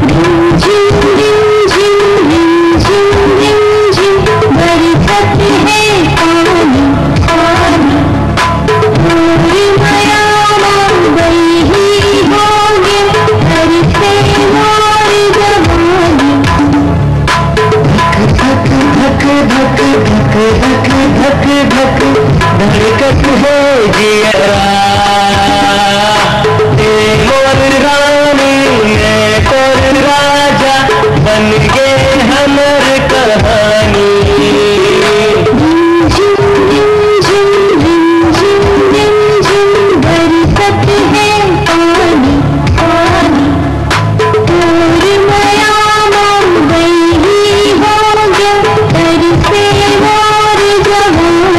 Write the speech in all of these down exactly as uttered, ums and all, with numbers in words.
रिमझिम, रिमझिम, रिमझिम, रिमझिम, बरसत है पानी, पानी। मोर मया मा बही होगे, बरसे मोर जवानी। धक, धक, धक, धक, धक, धक, धक, धड़कत है जियरा। ए मोर रानी, मैं तोर राजा, बन गे हमर कहानी। रिमझिम, रिमझिम, रिमझिम, रिमझिम, बरसत है पानी, पानी। तोर मया मा बही होगे, तरसे मोर जवानी।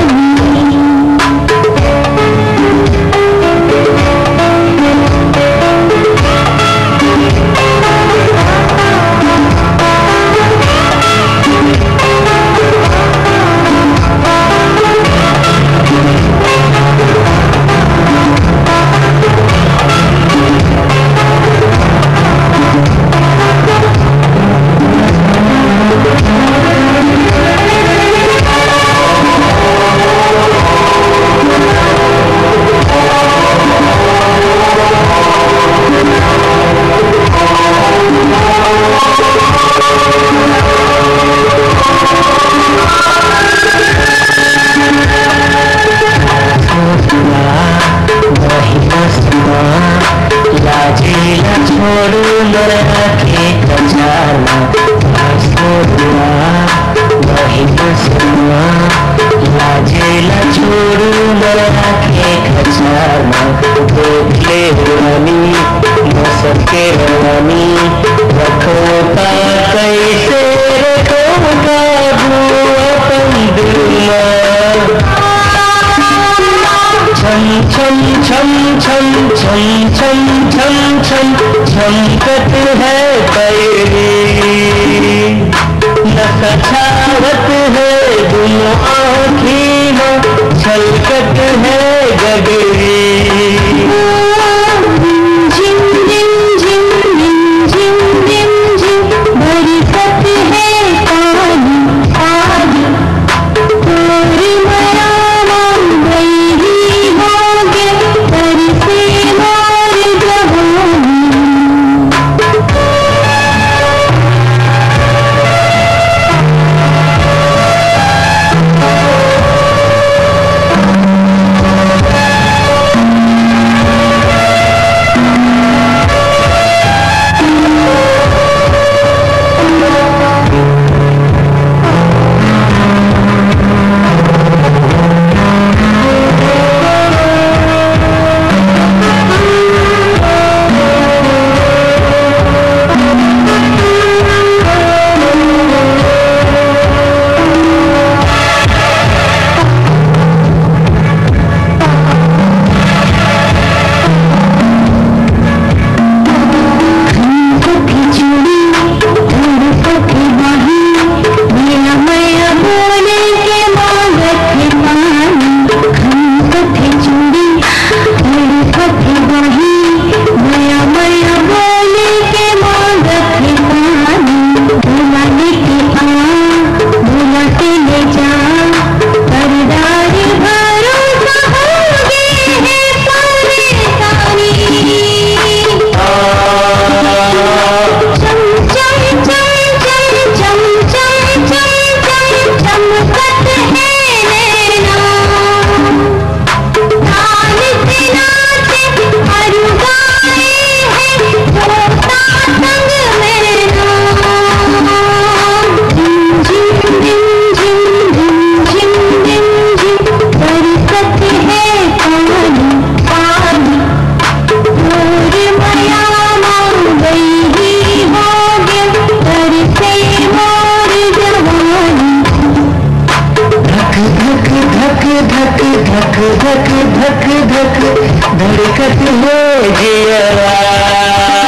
छोड़ू मया के कछार मा, छोड़ू मया, लाजे ला छोड़ू मया के कछार मा, देख ले रानी, मौसम के रानी, रखो ता कैसे रखो काबू अपन दिल मा। छम छम छम छम छम छम छम छम छमकत है पैरी। नशा छावत है दुनो आँखी मा, छलकत है गगरी। रिमझिम, रिमझिम, रिमझिम, रिमझिम, बरसत है पानी, पानी। तोर मया मा बही होगे, तरसे मोर जवानी। धक धक धक धक धक धड़कत हे जियरा।